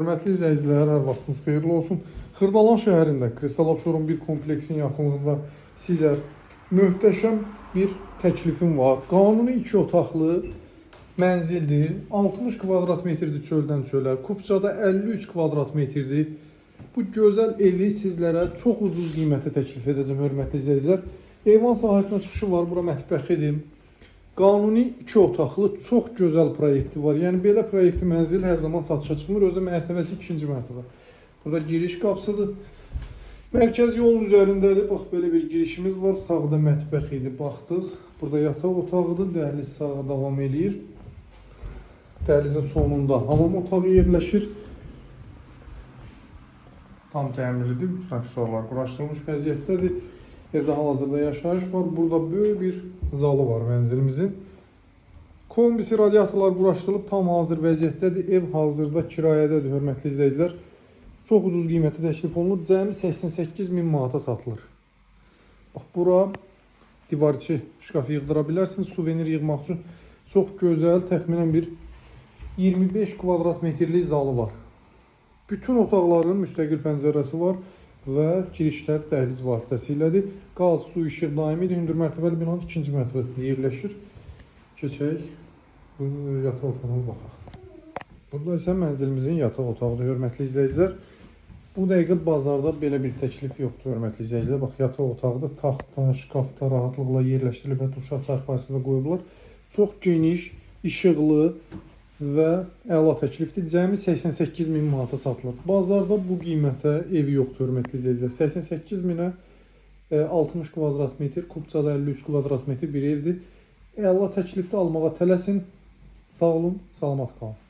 Hörmətli izləyicilər, hər vaxtınız xeyirli olsun. Xırdalan şəhərində Kristal Abşeron bir kompleksin yaxınlığında sizə möhtəşəm bir təklifim var. Qanuni 2 otaqlı mənzildir. 60 kvadrat metrdir çöldən çölə. Kupçada 53 kvadrat metrdir. Bu gözəl evi sizlərə çox ucuz qiymətə təklif edəcəm, hörmətli izləyicilər. Eyvan sahəsinə çıxışı var. Bura mətbəxidir. Qanuni 2 otaqlı çox gözəl proyekti var. Yəni belə proyektli mənzil hər zaman satışa çıxmır. Özü də mərtəbəsi ikinci mərtəbə. Burada giriş qapısıdır. Mərkəz yolun üzərindədir. Bax belə bir girişimiz var. Sağda mətbəx idi, baxdıq. Burada yataq otağıdır. Dəhliz sağa davam eləyir. Dəhlizin sonunda hamam otağı yerləşir. Tam təmirlidir. Bütün aksesuarlar quraşdırılmış vəziyyətdədir. Evdə hal-hazırda yaşayış var. Burada böyük bir zalı var mənzilimizin. Kombisi, radiatorlar quraşdırılıb tam hazır vəziyyətdədir. Ev hazırda kirayədədir, hörmətli izləyicilər. Çox ucuz qiymətə təklif olunur. Cəmi 88 min manata satılır. Bax bura divarçı şkaf yığdıra bilərsiniz. Suvenir yığmaq üçün çox gözəl, təxminən bir 25 kvadrat metrlik zalı var. Bütün otaqların müstəqil pəncərəsi var və girişlər dəhliz vasitəsilədir. Qaz, su, işıq daimidir. Hündür mərtəbəli binanın ikinci mərtəbəsində yerləşir. Keçək bu yataq otağına baxaq. Burada isə mənzilimizin yataq otağıdır, hörmətli izləyicilər. Bu dəqiqə bazarda belə bir təklif yoxdur, hörmətli izləyicilər. Bax, yataq otağıdır. Taxtda, şkafda rahatlıqla yerləşdirilib və uşaq çarpayısı da qoyublar. Çox geniş, işıqlı və əla təklifdir. Cəmi 88 min manata satılır. Bazarda bu qiymətə ev yoxdur, hörmətli izləyicilər. 88 minə 60 kvadrat metr, Kupçada 53 kvadrat metr bir evdir. Əla təklifdə almağa tələsin. Sağ olun, salamat qalın.